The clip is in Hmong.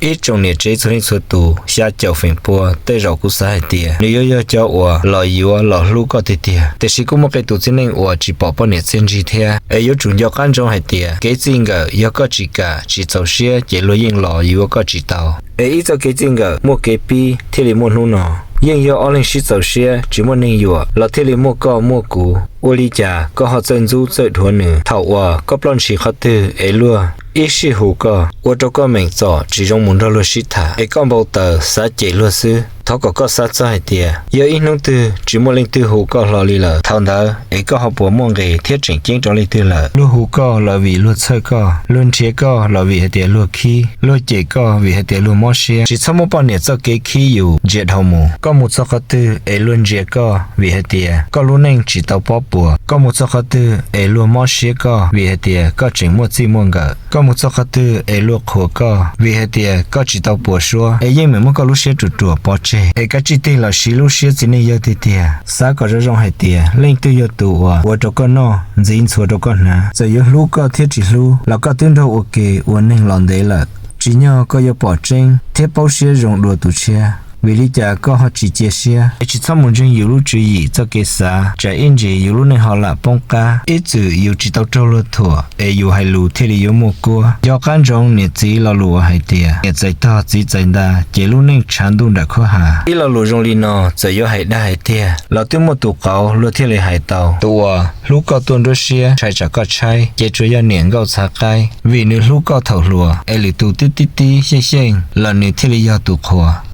Ib tsoom niam tsev txhua leej txhua tus, xya caum feem pua tej zaum kuv xav hais tias nws yuav yog cov uas los yuav los hlub koj tiag tiag, tiam sis kuj muaj qee tus txiv neej uas tsis pom poj niam txiaj ntsig thiab. Es yuav tsum nco qab ntsoov hais tias kev txij nkawm yog koj tsis kam tsis txaus siab ces luag yeej los yuav koj tsis tau. Es ib txoj kev txij nkawm muaj kev pib thiaj li muaj hnub no. Yeej yog ob leeg sib txaus siab tsis muaj neeg yuam los thiaj li muaj koj muaj kuv. Ua li cas koj ho txawj ntxub txawj dhuav nws? Thaum uas koj ploj ntshis qhov twg es luag ib sij hu koj, ua rau koj meem txom tsis zoo mus nrog luag sib tham, es koj npau taws xav cem luag xwb. Thov kom koj xav txog hais tias yog ib hnub twg tsis muaj leej twg hu koj hlo li lawm, thaum ntawd es koj ho puas muaj nqis thiab tseem ceeb rau leej twg lawm? Luag hu koj los vim luag txhawj koj, luag nrhiav koj los vim hais tias luag khib, luag cem koj vim hais tias luag mob siab. Tsis txhob muab poj niam txoj kev khib yus ntsia dhau mus. Koj mus txog qhov twg es luag ntsia koj vim hais tias koj lub neej tsis tau pob puas. Koj mus txog qhov twg es luag mob siab koj vim hais tias koj tseem muaj txij muaj nkawm. Koj mus txog qhov twg es luag qhuas koj vim hais tias koj tsis tau puas suab, es yeej meem muab koj lub siab ruam ruam pov tseg. Es kav tsij tig los siv lub siab txiv neej yawg tiag tiag. Xav kom zoo zoo hais tias leej twg yog tus uas ua rau koj noj, ntxiv ntxhua rau koj hnav. Txawm yuav hlub koj thiab tsis hlub los koj twb nrog ua ke ua neeg los ntev lawm. Tsim nyog koj yuav pom tseeb thiab paub siab zoo dua tus tshiab. Vim li cas koj ho tsis cia siab? Es tsis txhob mus ntseeg yus lub tswv yim txoj kev xav, tsam ib ntsis yus lub neej ho lam poob qab. Ib txwm yus tsis tau raug luag thuam es yus hais lus thiaj li yuav muaj kuab. Nco qab ntsoov niam txiv lo lus uas hais tias niam txais tog txiv txais nta, ces lub neej tshav ntuj nram khuab ha. Ib lo lus zoo li no txawm yuav hais dag hais tiag los twb muaj tus qauv luag thiaj li hais tau. Tus uas hlub koj tuaj nruab siab ntshai tsam koj tshaib, ces tsuas yog niam nkauj txhav qaib, vim nws hlub koj thaum hluas, es lwm tus tib tib tib xyeej xyeej los nws thiaj li yog tus qhuas.